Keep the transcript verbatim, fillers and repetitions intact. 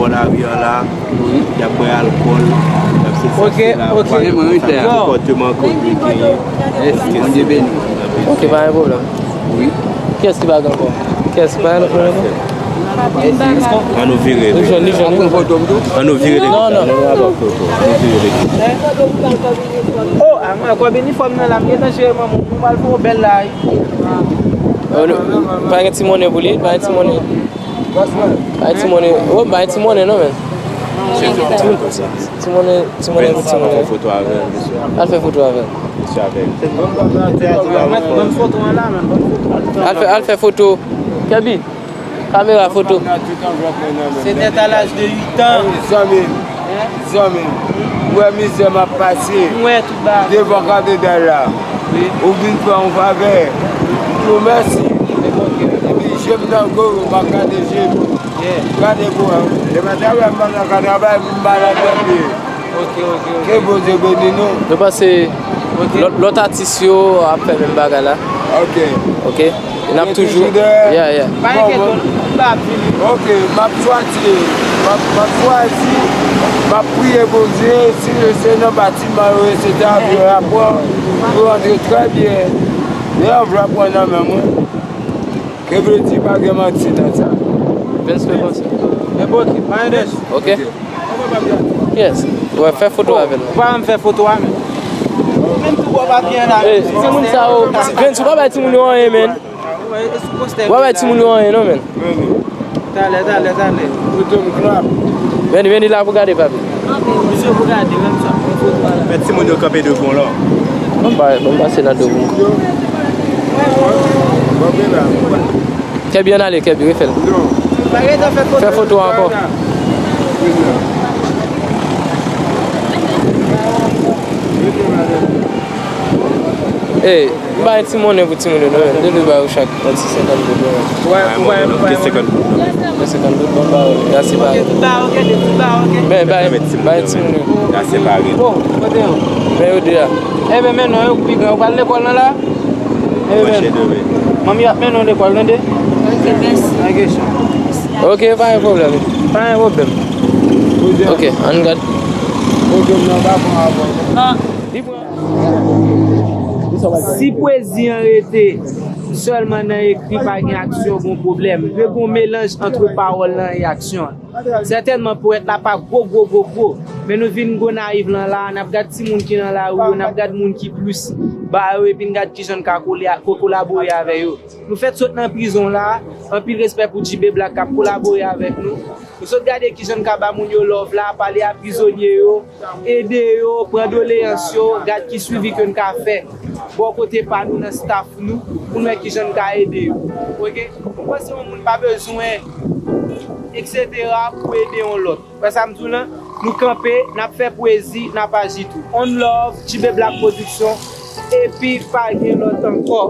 Lari an la, y ap bwè alkòl, y ap sesi, sela, ok, ok. Konpòteman ke w dwe genyen. Èske Bondye beni. Ok, pa gen pwoblèm. Wi. Kiyès ki pa gen ankò? Kiyès ki pa gen lòt moun ankò? An nou vire. Li jwenn, li jwenn. An nou vire de. Non, non. An nou vire de. Oh, a mwen, kòb inifòm nan la, m gentan jere manman, nou pral fè yon bèl la. Oh, nou, pa gen ti monnen pou li, pa gen ti monnen. Bay ti monnen. Oh, bay ti monnen non, men. Ti monnen, ti monnen, ti monnen. Al fè foto avè l. Al fè, al fè foto. Kèbi, kamera foto. C'était à l'âge de huit ans. Zanmi m, zanmi m, ou wè mizè m ap pase devan katedral la. Ou vin fè yon favè. M di w mèsi. Epi je m nan gwo, m ap gade je m. Gade pou wè. Depi m nan travay, m pa nan ka travay, m malad tèt li. Ok, ok, ok. Ke Bondye beni nou. Nou panse lòt, lòt atis yo ap fè menm bagay la. Ok. Ok. E n ap toujou dèyè. Yeah, yeah. Pa enkyete w, tout bagay ap vini. Ok, m ap chwazi, m ap, m ap chwazi, m ap priye Bondye, si se nan batiman yo, etsetera, pou yo aprann, pou yo antre trè byen. Gen anvlòp mwen nan men mwen. Ke vle di pa gen manti nan sa. Vince, fè konsa. E bon, ok, pa gen dèch. Ok. Yes. Wè, fè foto avè l. Ou pa janm fè foto a, men. Menm tou gwo papye la. Hey, timoun sa yo, Vince, ou pa bay timoun yo anyen, men. Ou pa bay timoun yo anyen, non, men. Talè, talè, talè. Vini, vini la pou gade, papi. Misye pou gade, menm sa. Fè timoun yo kanpe devan w la. Bon, ba, bon, pase nan do pou. Kèbi, ann ale, Kèbi, refè l. Fè foto ankò. Ey, m bay ti monnen pou timoun yo, non, men. Depi bay yo chak yon ti senkant goud, non, men. Ou bay, ou bay, ou bay. Senkant goud, bon, ba yo. Ya separe. Ok, tout ba, ok, tout ba, ok. Men, bay, bay timoun yo. Ya separe. Oh, kote yo? Men yo de a. Enben, men non, yo pi gran. Yo pral lekòl nan la? Manmi ap mennen w lekòl, tande? Ok, mèsi. Ok, pa gen pwoblèm. Pa gen pwoblèm. Ok, ann gad. Pwoblèm nan pa bon avè w. Si pwezi an rete sèlman nan ekri, pa gen aksyon, gon pwoblèm. Dwe gon melanj ant pawòl lan e aksyon an. Sètènman, powèt la pa gwo, gwo, gwo, gwo. Men nou vin Gonayiv lan la, n ap gad timoun ki nan lari yo, n ap gad moun ki plis ba yo, epi n gad kijan n ka kole a, ko-, kolabore avè yo. Nou fèk sot nan prizon la, anpil respè pou Djibe Black k ap kolabore avèk nou. Nou sot gade kijan n ka ba moun yo love la, pale a prizonye yo, ede yo, pran doleyans yo, gad ki swivi ke n ka fè bò kote pa nou nan staff nou, pou n wè kijan n ka ede yo. Ok? Nou panse yon moun pa bezwen, etsetera, pou ede yon lòt. Wè sa m di w lan? Nou kanpe, n ap fè pwezi, n ap aji tou. On love, Djibe Black Production, epi pa gen lòt ankò.